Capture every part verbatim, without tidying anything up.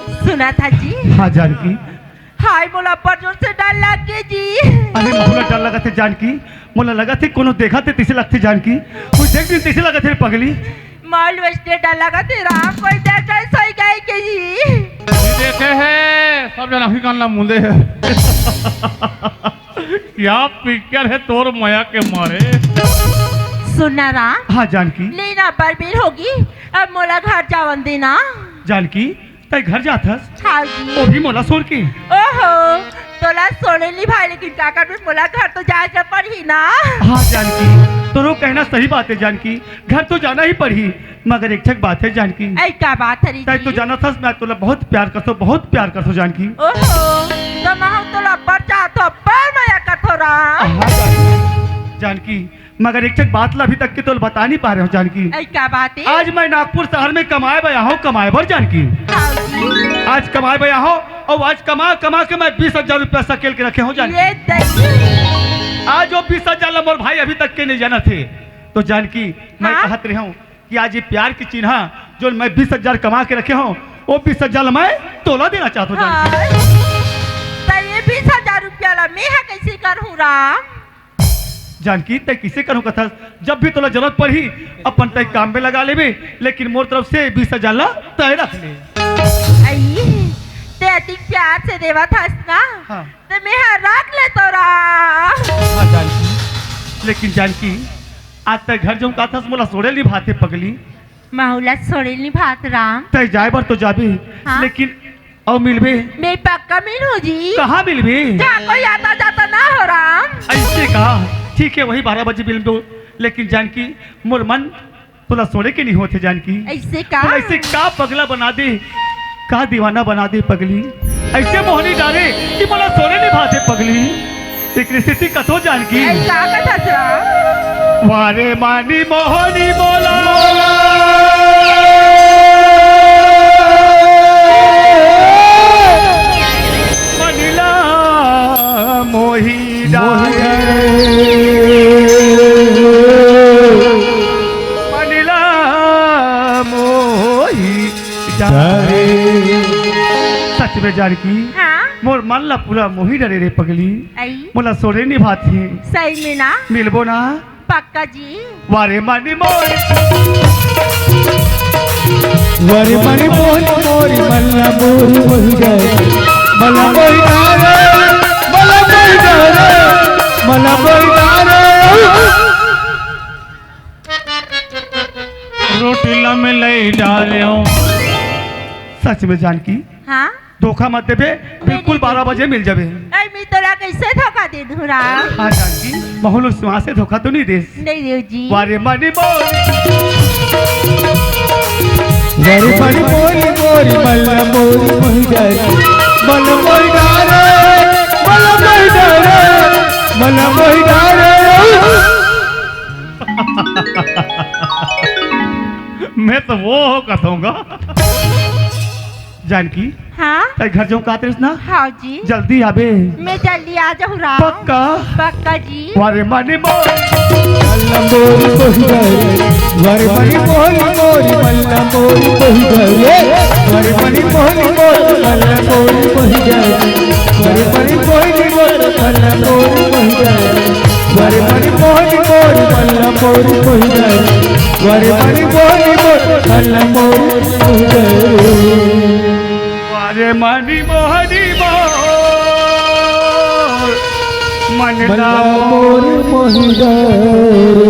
सुनत हस जी? हाँ जानकी। हाय, मोला अब्बड़ जोर से डर लग गे जी। अरे मोला डर लगत हे जानकी, मोला लगत हे कोनो देखत हे तइसे लगथे जानकी, कोई देख दिन तइसे लगत हे रे पगली। मोला वइसने डर लगत हे राम, कोई देख डर सोई गए के जी। नइ देखे हे, सब झन आँखी कान ला मूंदे हे। क्या पिक्चर हे तोर मया के मारे। सुन ना राम। हाँ जानकी। ले ना, अब्बड़ बेर होगे, अब मोला घर जावन दे ना। जानकी, तैं घर जात हस? हाँ जी। वो भी मोला छोड़ के? ओहो, तोला छोड़े नइ भाई, लेकिन का करबे, मोला घर तो जाए के पड़ही ना। हाँ जानकी, तोरो कहना सही बात हे जानकी, घर तो जाना ही पड़ही, मगर एक ठक बात हे जानकी। ऐ का बात हे रे जी? तैं तो जानत हस, मैं तोला बहुत प्यार करथों, बहुत प्यार करथों जानकी। ओहो, त महूँ तोला अब्बड़ चाहथों, अब्बड़ मया करथों राम। हाँ जानकी, जानकी, मगर एक ठक बात ला अभी तक के तोला बता नइ पाए रहेंव जानकी। ऐ का बात हे? आज मैं नागपुर शहर में कमाए बर आए हँव, कमाए बर जानकी। हाँ जी। आज कमाए बर आए हँव, अउ आज कमा कमा के मैं बीस हजार रुपया सकेल के रखे हँव जानकी। ये दई। आज वो बीस हजार ला मोर भाई अभी तक के नइ जानत हे। तो जानकी, मैं हाँ? कहत रहेंव कि आज ये प्यार के चिन्हा, जोन मैं बीस हजार कमा के रखे हँव, वो बीस हजार ला मैं तोला देना चाहत हँव जानकी। हाँ। त ये बीस हजार रुपया ला मैं हा कइसे करहूँ राम? जानकी, तैं कइसे करहूँ कथस? जब भी तोला जरूरत पड़ही, अपन तैं काम में लगा लेबे, लेकिन मोर तरफ से बीस हजार ला तैं रख ले। अई, तैं अतिक प्यार से देवत हस ना, हाँ। त मैं हा रख लेथों राम। हाँ जानकी, लेकिन जानकी, आज तैं घर जाहूँ कहत हस, मोला छोड़े नइ भात हे पगली। महूँ ला छोड़े नइ भात राम। तैं जाए बर तो जाबे, हाँ? लेकिन अउ मिलबे? मैं पक्का मिलहूँ जी। कहाँ मिलबे? जहाँ कोई आता जाता ना हो राम। अइसे का? ठीक हे, वही बारह बजे मिलबो। लेकिन जानकी, मोर मन तोला छोड़े के नइ होत हे जानकी। अइसे का? तोला अइसे का पगला बना दे, का दीवाना बना दे पगली। अइसे मोहनी डारे कि मोला छोड़े नइ भात हे पगली। एक स्थिति कथों जानकी। ऐ का कथस राम? वारे मानी मोहनी मोला, मनिला मोही डारे। मनिला मोही डारे। सच में जानकी, हाँ? मोर मन ला पूरा मोही डरे रे पगली। अई? मोला छोड़े नइ भात हे। सही में ना? मिलबो ना? पक्का जी। वारे मनी मोर। वारे मनी मोर, मोरी मल्ला मोर मोही डारे। मल्ला मोही डारे, मल्ला मोही डारे, मल्ला मोही डारे। रोटी ला में लई डारे हूँ। सच में जानकी? हाँ? धोखा मत देबे, बिल्कुल बारह बजे मिल जाबे। अरे, मैं तोला कैसे धोखा दे दूँ रा? हाँ जानकी, महू लोग सुहा से धोखा तो नहीं देस? नहीं देव जी। वारे मनी मोर। वारे मनी मोर, मोर, मल्ला मोर, मोर डारे। मल्ला मोर डारे, मल्ला मोर डारे, मल्ला मोर डारे। मैं तो वो हो कथूंगा। जानकी, हाँ? तैं घर जाऊँ कहत रहिस ना? हाँ जी। जल्दी आबे। मैं जल्दी आ जाऊँ राम। पक्का? पक्का जी। वारे मनी मोर। मल्ला मोर मोही डारे। वारे मनी मोर मोरी मल्ला मोर मोही डारे। वारे मनी मोर मोर मल्ला मोर मोही डारे। वारे मनी मोर मोर मल्ला मोर मोही डारे। वारे मनी मोर मोर मल्ला मोर मोही डारे। वारे मनी मोर मोर मल्ला मोर मोही डारे। वारे मनी मोहनी मोर, मल्ला मोर मोही डारे।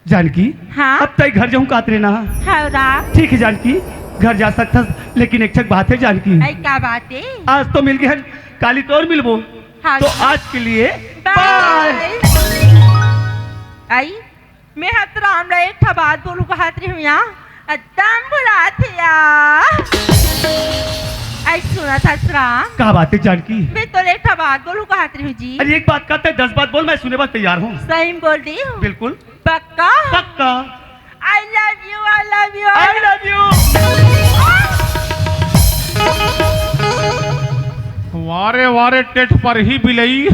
जानकी, हाँ? अब तैं घर जाऊँ कहत रहे ना? हाँ, राम। ठीक है जानकी, घर जा सकथस, लेकिन एक ठक बात है जानकी। ऐ, का बात है? आज तो मिल गए हैं, काली तो और मिलबो। हाँ तो जी। आज के लिए bye। Bye। आई, मैं हा तो राम ला एक ठा बात बोलूँ कहत रही हूँ या, एकदम भुलात हे या। आई सुनत हस राम। का बात है जानकी? मैं तोला एक ठा बात बोलूँ कहत रही हूँ जी। अरे एक बात कहते, दस बात बोल, मैं सुने बर तैयार हूँ। सही में बोल रही हूँ। बिल्कुल। पक्का? पक्का। I love you, I love you, I love you। वारे वारे टेट पर ही बिलई।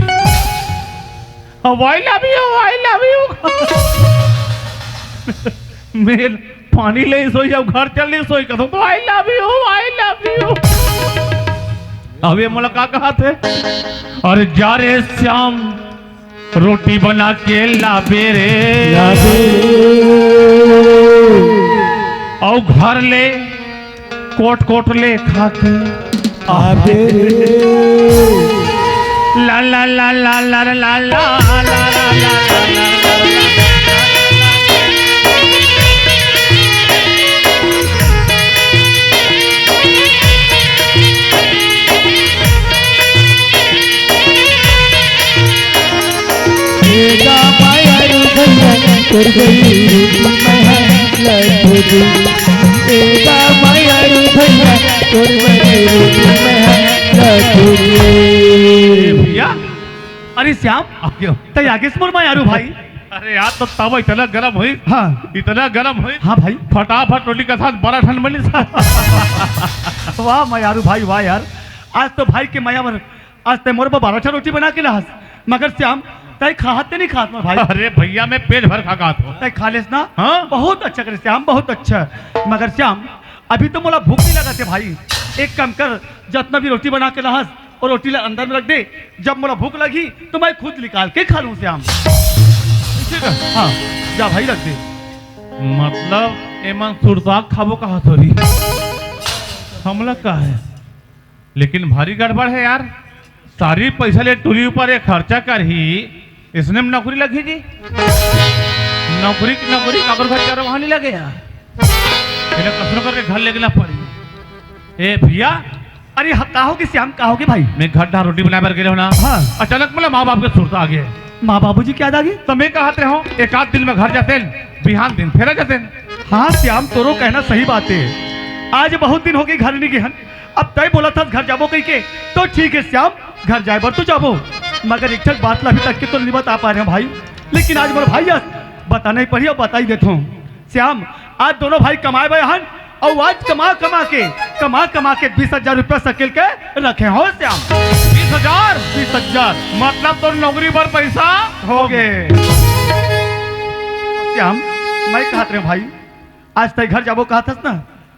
I love you, I love you। मेल पानी ले सोई, जब घर चल रही सोई, कहूँ तो "I love you, I love you।" अब ये मोला का कहा थे? "अरे जा रे श्याम, रोटी बना के लाबे रे, लाबे। अउ घर ले कोट कोट ले खा के आबे रे।" ला ला ला ला ला ला ला ला ला ला ला ला ला। एगा माया रू भैया, तोर गरीब महल तुझे। एगा माया रू भैया, तोर गरीब महल तुझे। ए भैया, अरे श्याम, आ गयो। तै आगे से मोर मायारू भाई। अरे यार, तो तब इतना गरम होई, हाँ। इतना गरम होई। हाँ भाई। फटाफट रोटी का साथ बारह ठन बनी सा। वाह मायारू भाई, वाह यार, आज तो भाई के मया बर आज तै मोर बर बारह ठा रोटी बना के लाहस, मगर श्याम, तै खाहत ते नहीं खात मोर भाई। अरे भैया, मैं पेट भर खा खात हूँ। तै खा लेस ना? हाँ। बहुत अच्छा करे श्याम, बहुत अच्छा। मगर श्याम, अभी तो मोला भूख नहीं लगा थे भाई। एक काम कर, जितना भी रोटी बना के लाहस, वो रोटी ला अंदर में रख दे। जब मोला भूख लगी तो मैं खुद निकाल के खा लूँ श्याम। ऐसे का? हाँ, जा भाई रख दे। मतलब एमन सुरसाग खाबो कहा थोड़ी, हमला का है? लेकिन भारी गड़बड़ है यार, सारी पैसा ले टूरी ऊपर ये खर्चा करही, इसने में नौकरी लगी जी। नौकरी की नौकरी, काबर घर चारो वहाँ नहीं लगे यार। इन्हें कसनो करके घर लेके ना पड़ी। ए भैया, अरे ह-, का होगे श्याम, का होगे भाई? मैं घर डहार रोटी बनाए बर गेले हूँ ना। हाँ। अचानक मोला माँ बाप के सुरता आ गए। माँ बाबूजी के याद आ गए? तो मैं कहत रहे हूँ, एक आध दिन में घर जाते, बिहान दिन फेरा जाते। हाँ श्याम, तोरो कहना सही बात है। आज बहुत दिन हो गए घर नहीं गए हन। अब तय बोला था घर जाबो कही के, तो ठीक है श्याम, घर जाए बर तो जाबो, मगर एक ठक बात ला अभी तक के तो नहीं बता पा रहे हैं भाई। लेकिन आज मोर भाई अस, बताना ही पड़ी, अब बता ही देता हूँ। श्याम, आज दोनों भाई कमाए बर हन, अउ आज कमा कमा के, कमा कमा के बीस हजार रुपया सकेल के रखे हो श्याम। बीस हजार? बीस हजार। मतलब तोर नौकरी बर पैसा हो गए। श्याम, मैं कहत रहे भाई, आज तय घर जाबो कहत हस ना,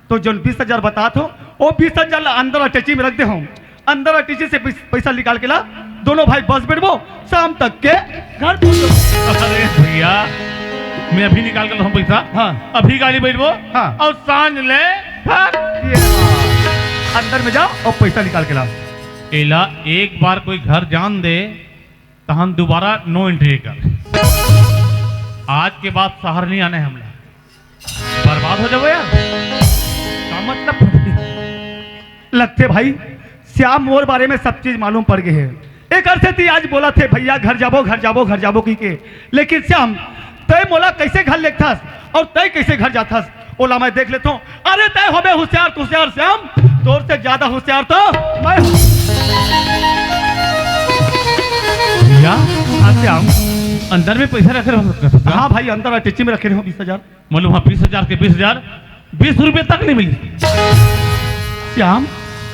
तो जोन बीस हजार बतात हो, वो बीस हजार ला अंदर अटैची में रख दे हो। अंदर अटैची से पैस-, पैसा निकाल के ला, दोनों भाई बस बैठबो, शाम तक के घर पहुंचो। अरे भैया, मैं अभी निकाल के लाऊं पैसा। हाँ। अभी गाड़ी बैठबो हाँ। और सांझ ले घर। ये अंदर में जाओ और पैसा निकाल के लाओ। एला एक बार कोई घर जान दे, तहन दोबारा no entry कर। आज के बाद शहर नहीं आना है हमला। बर्बाद हो जाबो यार। का मतलब? लगथे भाई, श्याम मोर बारे में सब चीज मालूम पड़ गए है। एकर सेती आज बोलत हे, "भैया घर जाबो, घर जाबो, घर जाबो" कहि के। लेकिन श्याम, तय मोला कैसे घर लेगथस और तय कैसे घर जाथस, ओला मैं देख लेथों। अरे तय होबे होशियार, होशियार श्याम, तोर से ज्यादा होशियार तो मैं हूँ। भैया, हाँ श्याम, अंदर में पैसा रखे रहो। हाँ भाई, अंदर अटैची में रखे रहो बीस हजार। मतलब वहाँ बीस हजार के बीस हजार, बीस रुपये तक नहीं मिली। श्याम,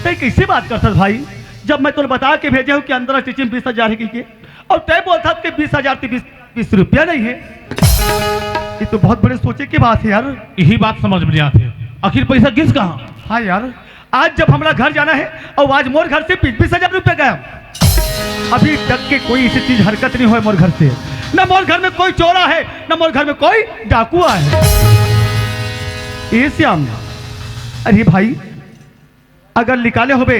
तय कैसे बात करथस भाई? जब मैं तोला बता के भेजे हूँ कि अंदर अटैची में बीस हजार है कहि के, और तय बोलथस कि बीस हजार ते बीस, बीस रुपया नहीं है। ये तो बहुत बड़े सोचे की बात है यार। यही बात समझ में नहीं आती। आखिर पैसा गिस कहाँ? हाँ यार, आज जब हमला घर जाना है और आज मोर घर से बीस बीस हजार रुपया गायब। अभी तक के कोई ऐसी चीज हरकत नहीं होय मोर घर से। न मोर घर में कोई चोर आए है, न मोर घर में कोई डाकू आए है। ए श्याम, अरे भाई, अगर निकाले होबे,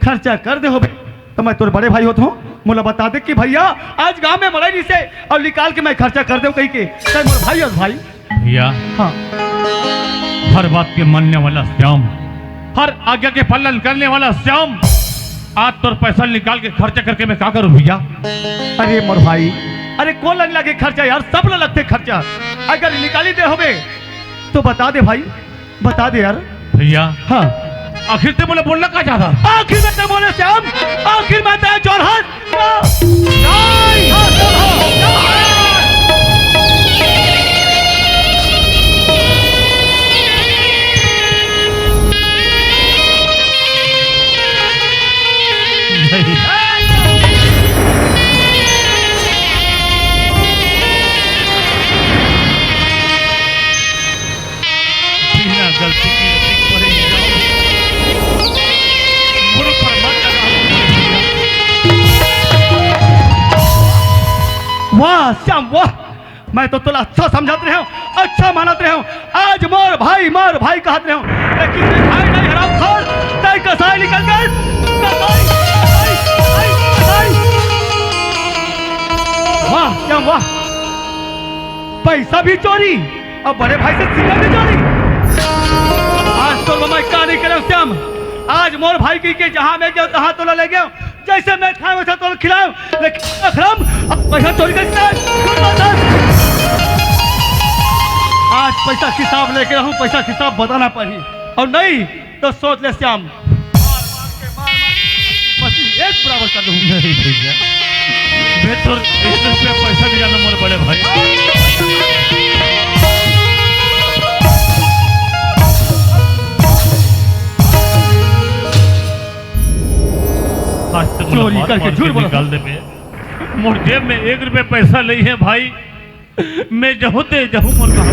खर्चा कर दे होबे, तो मैं तोर बड़े भाई होत हूँ, मोला बता दे कि भैया आज गांव में मड़ई नहीं से और निकाल के मैं खर्चा कर देव कहि के, तय मोर भाई हस भाई। भैया, हाँ। हर बात के मानने वाला श्याम, हर आज्ञा के पालन करने वाला श्याम, आज तोर पैसा निकाल के खर्चा करके मैं का करूँ भैया? अरे मोर भाई, अरे कोन ला नइ लगे खर्चा यार, सब ला लगथे खर्चा। अगर निकाली दे होबे तो बता दे भाई, बता दे यार। भैया। हाँ। आखिर ते मोला बोलना का चाहता? आखिर में ते बोले श्याम, आखिर में ते जोर हाथ। गलती की, गलती की वजह से मुड़ पर मत लगा। वाह श्याम वाह, मैं तो तोला अच्छा समझत रहे हूँ, अच्छा मानत रहे हूँ। आज मोर भाई, मोर भाई कहत रहे हूँ, लेकिन ते भाई नहीं, हरामखोर, तैं कसाई निकल गए। कसाई, कसाई, कसाई। वाह श्याम वाह, पैसा भी चोरी, अब बड़े भाई से सिंगर भी चोरी। आज तो मैं का नहीं करे श्याम, आज मोर भाई कहिके जहाँ मैं गया तहाँ तोला ले गया, जैसे मैं खाए वैसा तोला खिलाए, लेकिन अखरम अब पैसा चोरी करके आज पैसा हिसाब लेके रहूँ, पैसा हिसाब बताना पड़ी, और नहीं तो सोच ले श्याम, बस एक बराबर कर दूँ। नहीं भैया, मैं तो एक रुपया पैसा नहीं जाना मोर बड़े भाई। आज तो चोरी करके झूठ बोला। निकाल दे बे। मोर जेब में एक रुपया पैसा नहीं है भाई। मैं जहूँ ते जहूँ मोर कहाँ।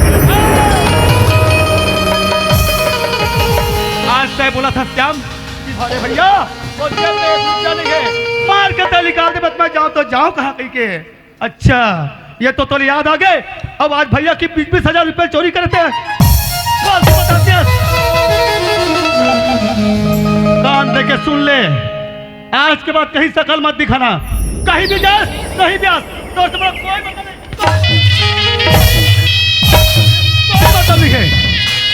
आज तैं बोला था श्याम कि अरे भैया, वो जेब में एक रुपया नहीं है, मार के तैं निकाल दे, बस मैं जाऊँ तो जाऊँ कहाँ कहिके। अच्छा, ये तो तोला याद आ गए। अब आज भैया की बीस बीस हजार रुपये चोरी करे थे। फालतू बताते हैं। कान दे के सुन ले, आज के बाद कहीं शकल मत दिखाना, कहीं भी जास, कहीं भी आस, तोर से बड़ा कोई मतलब नहीं, कोई मतलब नहीं है।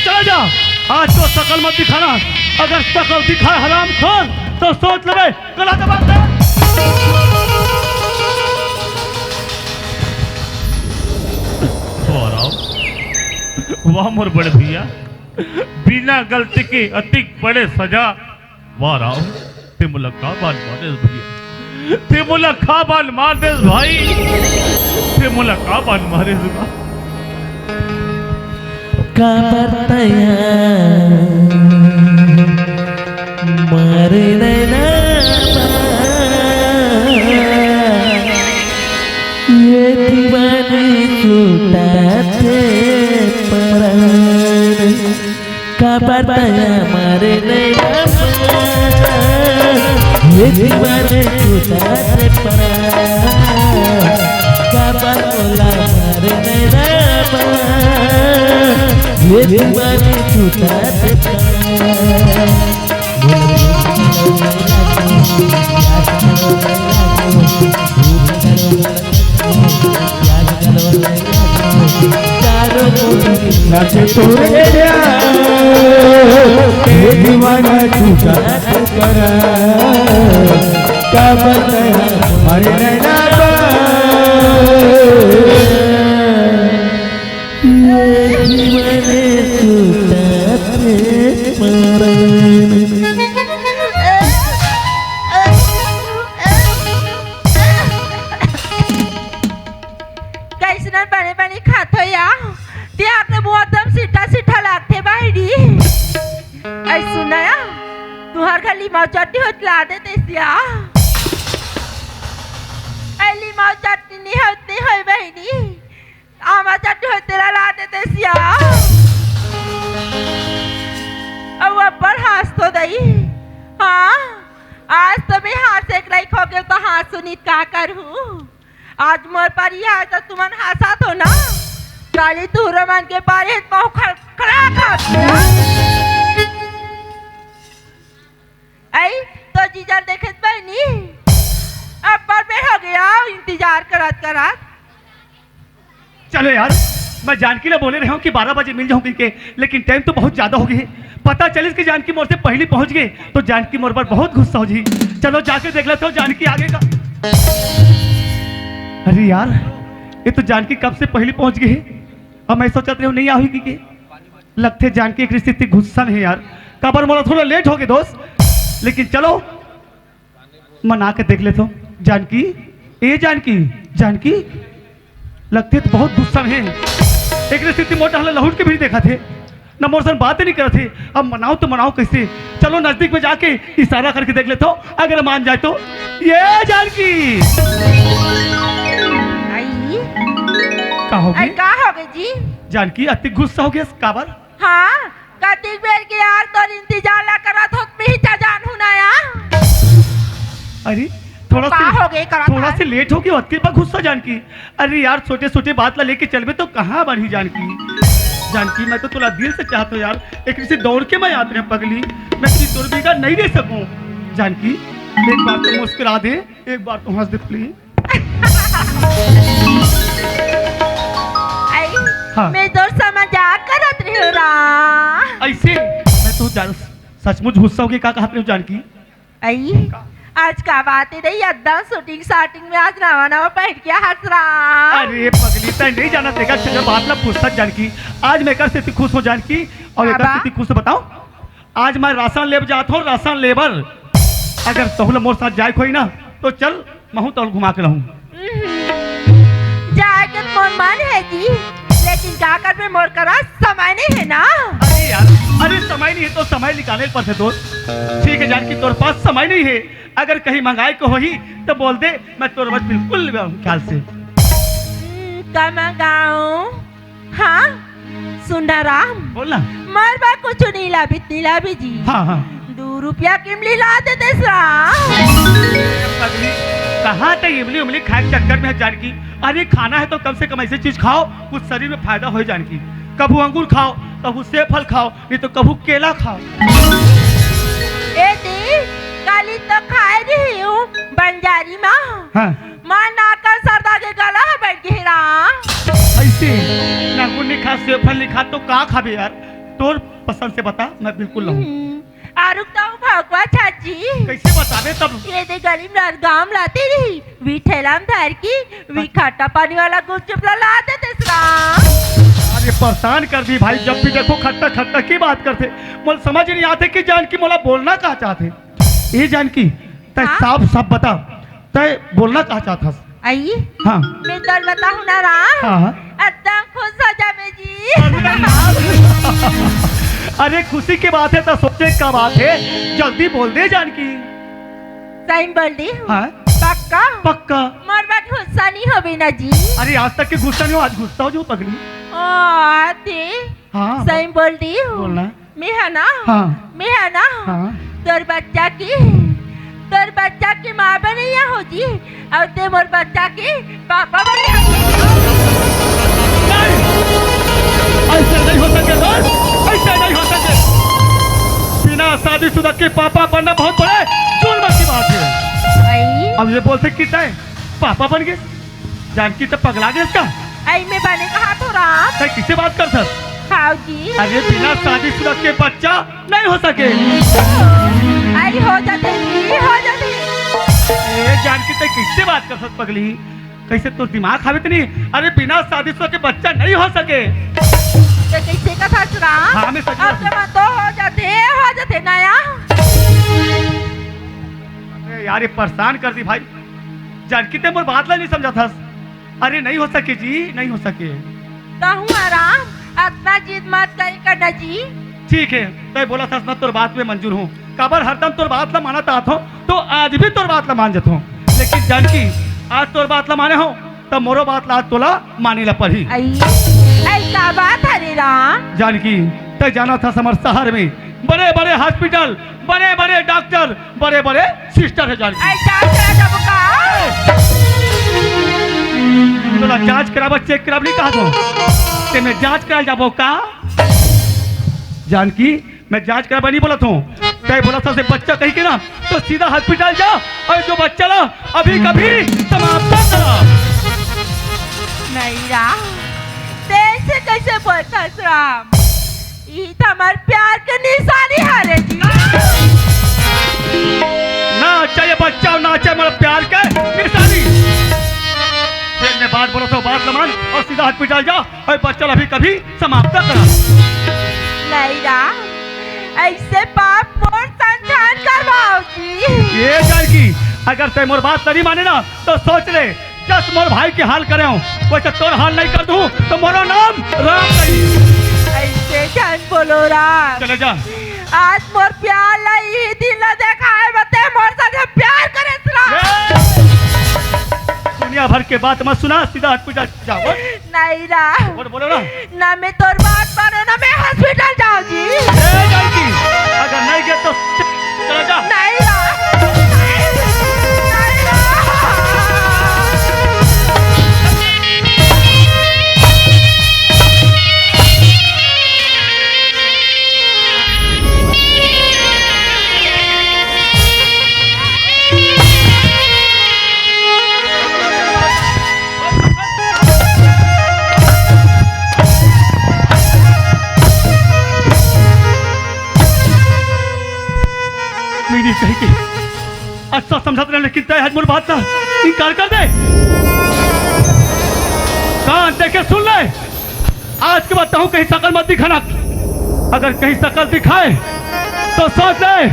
चला जा, आज तो शकल मत दिखाना, अगर शकल दिखाए हरामखोर तो सोच लेबे गला दबा दे। वाह राम, वाह मोर बड़े भैया, बिना गलती के अतिक बड़े सजा। वाह राम, ते मोला का बान मार देस भैया, ते मोला का बान मार देस भाई, ते मोला का बान मार देस बा। काबर तैं हा मारे नैना बा, ये दीवानी छूटा थे परान। काबर तैं हा मारे नैना बा, ये दीवानी छूटा थे परान। काबर मोला मारे नैना बा, ये दीवानी छूटा थे परान। नाचे तोरे गया, ए दीवाना छूटा करा, का बताया हमारे नैना बा। ये दीवाने छूटा थे परान। कइसना बने बने खात हो या? तिहार तो मुँह एकदम सीठा सीठा लागथे बहिनी। ऐ सुना या, तुँहर घर लिमाऊ चटनी होत ला देते सिया। ऐ लिमाऊ चटनी नहीं होत नहीं होय बहिनी। आमा चटनी होत तेला ला देते सिया। अब अब्बड़ हाँस तो दई। हाँ, आज तो मैं हाँस एक लाइक हो गए तो हाँस सुनित का करहूँ। आज मोर पारी आय त तुमन हाँसत हो ना, काली तुहरो मन के पारी हे त महूँ खड़खड़ा खात ना। अई, तो जीजा ल देखे त बहिनी, अब्बड़ बेर हो गया इंतजार करत करत। चलो यार, मैं जानकी ला बोले रहे हूँ कि बारह बजे मिल जाऊँ कहिके, लेकिन टाइम तो बहुत ज्यादा हो गई है। पता चलिस कि जानकी मोर से पहली पहुँच गई, तो जानकी मोर पर बहुत गुस्सा हो जी। चलो जाके देख लेते हो जानकी आगे का। अरे यार, ये तो जानकी कब से पहली पहुँच गई है। अब मैं सोचत रहे हूँ नहीं आही कहिके। लगथे जानकी एक रिश्ते गुस्सा नहीं यार, काबर मोला थोड़ा लेट हो गए दोस्त, लेकिन चलो मना के देख लेथो। जानकी, ए जानकी, जानकी, लगथे त बहुत गुस्सा में हे। एकरे सेती मोर डहर लहुट के भी देखत हे, न मोर संग बात नहीं करत हे। अब मनाओ तो मनाओ कैसे? चलो नजदीक में जाके इशारा करके देख लेथो, अगर मान जाए तो। ये जानकी! आई? का हो गए? का हो गए जी? जानकी, अति गुस्सा हो गए, काबर? हाँ, कति इंतजार ला करत होत, मैं ही जा जानहूं ना या। अरे, थोड़ा का सा, हो गए करत थोड़ा हस? से लेट हो गया, अतके बा गुस्सा जानकी। अरे यार, छोटे-छोटे बात ला लेके चलबे तो कहाँ बढ़ही जानकी। जानकी, मैं तो तोला दिल से चाहत हूँ यार, एक से दौड़ के मैं आत रहे पगली, मैं तेरी तोर बिना नहीं रह सकूँ। जानकी, एक बार तो मुस्कुरा दे, एक बार तो हंस दे प्लीज। आई, हाँ। मैं तोर से मजाक करत रहे रा। ऐसे मैं तो जान, सचमुच गुस्सा होके का कहत रहे जानकी? आई, आज का बात है रे, एकदम शूटिंग शॉटिंग में आज नवा नवा पहन के हंस रहा। अरे पगली, तै नहीं जाना तेगा, चलो बात ला फुर्सत जानकी। आज मैं कर से इतनी खुश हो जानकी, और एक बाबा। से इतनी खुश बताओ, आज मैं राशन लेब जात हूँ, राशन लेबर। अगर तोहला मोर साथ जाए कोई ना, तो चल, महूं तोहला घुमा के रहूं। हम्म, जाए के तो मोर मन है जी, लेकिन का करबे, मोर करा समय नहीं है ना। अरे यार, अरे समय नहीं है तो समय निकाले पड़थे दोस्त। ठीक है जानकी, तोर पास समय नहीं है, अगर कहीं मंगाए को होही तो बोल दे, मैं तोर बर बिल्कुल ले आऊं ख्याल से। हम्म, का मंगाऊं? हाँ, सुन ना राम। बोल ना। मोर बर कुछ नहीं लाबी, नहीं लाबी जी। हाँ, हाँ। दू रुपया के इमली ला दे देस राम। पगली, कहाँ तक इमली उमली खाए के चक्कर में है जानकी? अरे खाना है तो कम से कम ऐसी चीज खाओ, कुछ शरीर में फायदा हो जानकी। कभू अंगूर खाओ, कभू सेब फल खाओ, नहीं तो कभू केला खाओ। ए दी, काली तो खाए रही हूँ बंजारी माँ। हाँ। माँ नाकर सरदा के गला ह बैठ गे हे राम। ऐसे नागुन नहीं खा, सेब फल नहीं खा तो का खाबे यार? तोर पसंद से बता, मैं बिल्कुल लाऊं। हम्म, आरुक तो भगवा छाजी। कैसे बताबे तब? ये दे गली में गाम लाते रही, वी ठेला में धर की, वी खट्टा पानी वाला गुपचुप ला ला देते राम। अरे परेशान कर दी भाई, जब भी देखो खट्टा खट्टा की बात करते। मोला समझ नहीं आते कि जानकी मोला बोलना का चाहते। ए जानकी, तै हाँ? साफ साफ बता, तै बोलना का चाहत हस? आई? हाँ। मैं तोर बताहूँ ना राम। हाँ, हाँ। एकदम खुश हो जाबे जी। अरे खुशी की बात है तो सोचे का बात है, जल्दी बोल दे जानकी। सही बोल रही हूँ। हाँ? पक्का? पक्का। मोर बात गुस्सा नहीं होबे ना जी। अरे आज तक के गुस्सा नहीं हो, आज गुस्सा हो जो पगली। ओ, आते। हाँ, सही बोल रही हूँ। बोलना। मैं है ना? हाँ। मैं है ना? हाँ। तोर बच्चा की, तोर बच्चा की माँ बनैया हो जी, और ते मोर बच्चा की पापा बनैया हो जी। नहीं, ऐसे नहीं हो सके दोस्त, ऐसे नहीं हो सके। बिना शादीशुदा के पापा बनना बहुत बड़े जुर्म की बात है। आई? अब ये बोलते कि तै पापा बन गए, जानकी तो पगला गया इसका। आई मैं बने कहा तो राम। तै किससे बात कर सर? हाँ जी। अरे बिना शादीशुदा के बच्चा नहीं हो सके। आई हो जाते जी, हो जाते। ए जानकी तै किससे बात कर सर पगली? कैसे तो दिमाग खावे इतनी? अरे बिना शादीशुदा के बच्चा नहीं हो सके। तो कैसे का ससुरा? हाँ, मैं सच अब बात तो मैं तो हो जाते, हो जाते नया। अरे यार ये परेशान कर दी भाई। जानकी ते मोर बात ला नहीं समझा था। अरे नहीं हो सके जी, नहीं हो सके। कहूँ आराम, अतना जिद मत करे करना जी। ठीक है, तै बोला था ना तोर बात में मंजूर हूँ। काबर हरदम तोर बात ला मानत आत हूँ, तो आज भी तोर बात ला मान जात हूँ। लेकिन जानकी, आज तोर बात ला माने हूँ, तब मोरो बात ला आज तोला माने ला पड़ही। आई, ऐसा बात हरे राम। जानकी, तै जाना था हमर शहर में बड़े बड़े हॉस्पिटल, बड़े बड़े डॉक्टर, बड़े बड़े सिस्टर है जानकी। ऐसा करा जाबो का? तोला जांच कराबा, चेक कराबा नहीं कहा तो। ते मैं जांच करा जाबो का? जानकी, मैं जांच कराबा नहीं बोला था। तै बोला था से बच्चा कहीं के ना, तो सीधा हॉस्पिटल जा और जो बच्चा ला अभी कभी समाप्त करा। नहीं राम, तैसे कैसे बोलता राम? ई तो हमार प्यार के निशानी हरे जी। ना चाहिए बच्चा, ना चाहिए हमारा प्यार के निशानी। फिर मैं बात बोला तो बात न मान और सीधा हॉस्पिटल जा और बच्चा अभी कभी समाप्त करा। नहीं राम, ऐसे पाप मोर संग झन करवाओ जी। ये जानकी, अगर तै मोर बात नहीं माने ना तो सोच ले, जस मोर भाई के हाल करे हूँ, वैसे तोर हाल नहीं कर दूँ, तो मोरो नाम राम नहीं। ऐसे झन बोलो राम। चले जा। आज मोर प्यार ला ई दिल ला देखाए बते मोर संग प्यार करे राम। ए! दुनिया भर के बात मत सुना, सीधा हट जा, जा, बोल। नहीं राम। बोल, बोलो ना। ना मैं तोर बात मानो, ना मैं हॉस्पिटल जाओ जी। ए, जानकी, अगर कहीं की अच्छा समझत रहे, लेकिन तय आज मोर बात ला इनकार कर दे। कान देके सुन ले, आज के बाद तहूँ कहीं सकल मत दिखाना। अगर कहीं सकल दिखाए तो सोच ले,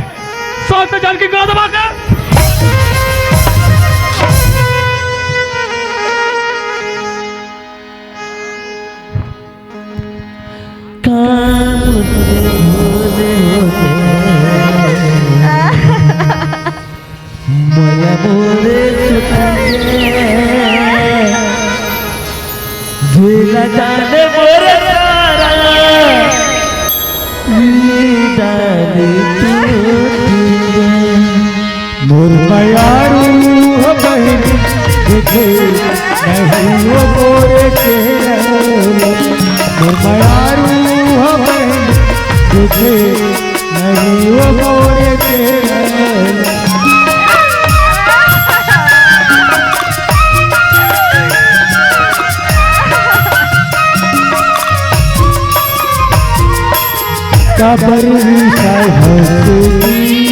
सोच ले जान की गोला दबा के। मोर मयारू हो बहिनी, तुझे नहीं वो मोरे के। मोर मयारू हो बहिनी, तुझे नहीं वो मोरे के। काबर रिसाय हस तू?